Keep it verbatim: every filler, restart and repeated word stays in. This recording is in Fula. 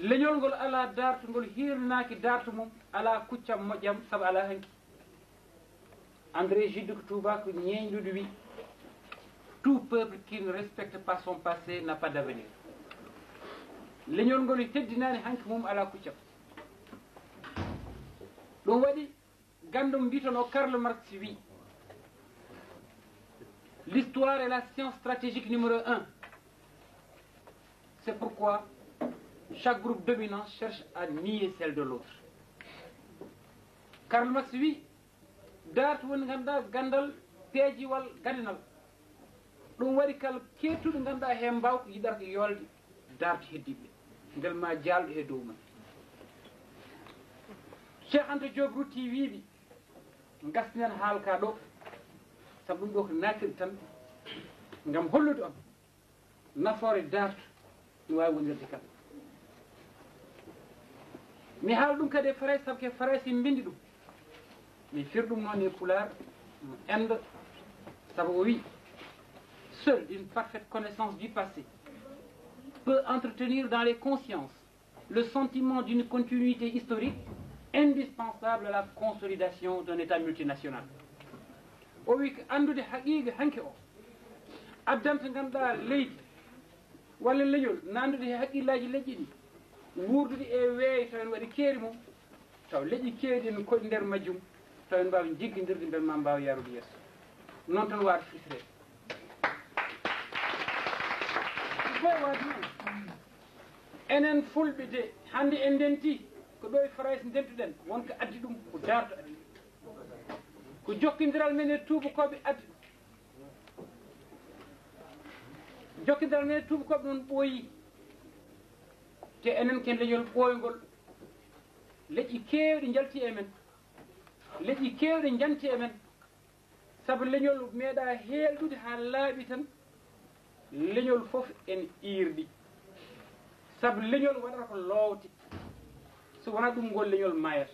Leñol ngol alaa daartol ngol hiirnaaki daartol mum, alaa kuccam moƴƴam, sabu alaa hanki. André Gide ko tuubaako ñeeñɗuɗo wi: "Tout peuple qui ne respecte pas son passé n'a pas d'avenir." Leñol ngol teddinaani hanki mum, alaa kuccam. Ɗum waɗi ganndo mbiyeteenoo Karl Marx wi: "L'histoire est la science stratégique numéro un. C'est pourquoi chaque groupe dominant cherche à nier celle de l'autre." Karl Marx wi: "Daartu woni, ngannduɗaa, ganndal peejiwal gadanal. Ɗum waɗi kala keedtuɗo, ngannduɗaa, heen mbaawka, yiɗata ko yoolde daartu heddiiɓe, mbele ma jaalɗo e dow mum." Cheikh Anta Diop rutti wiiɓe: "Ngasnen haala ka ɗo, sabu ɗum ɗo ko natirɗe tan, ngam hollude on nafoore daartu no waawi wonirde kala." Mi haala ɗum kadi e Farayse, sabu ko e Farayse mbinndi ɗum. Mi fir ɗum noon e Pulaar, Inde, sabu o wi: "Seule une parfaite connaissance du passé peut entretenir dans les consciences le sentiment d'une continuité historique indispensable à la consolidation d'un État multinational." O wi ko anndude haqiiqa hanki o addanta, ngannduɗaa, leydi walla leñol nandude e haqqillaaji leƴƴi ɗi, wuurdude e weeyo, taw ene waɗi keeri mum, taw leƴƴi keewɗi ene koɗi nder majjum, taw en mbaawa jiggindirde, mbele ma mbaawa yaarude yeeso. Noon tan waawata firtiteede. Ko waawata noon. Enen Fulɓe de, hannde en ndenti, ko ɗo e Farayse ndentuɗen, won ko addi ɗum, ko daarto addi. Ko jokkondiral men e tuubakooɓe addi ɗum. Jokkondiral men e tuubakooɓe noon ɓooyi. Te enen ken leñol ɓooyngol. Leƴƴi keewɗi njalti e men. Leƴƴi keewɗi njanti e men. Sabu leñol meeɗaa heelɗude haa laaɓi tan, leñol fof ene iirɗi. Sabu leñol waɗata ko loowte. So wonaa ɗum, ngol leñol maayata.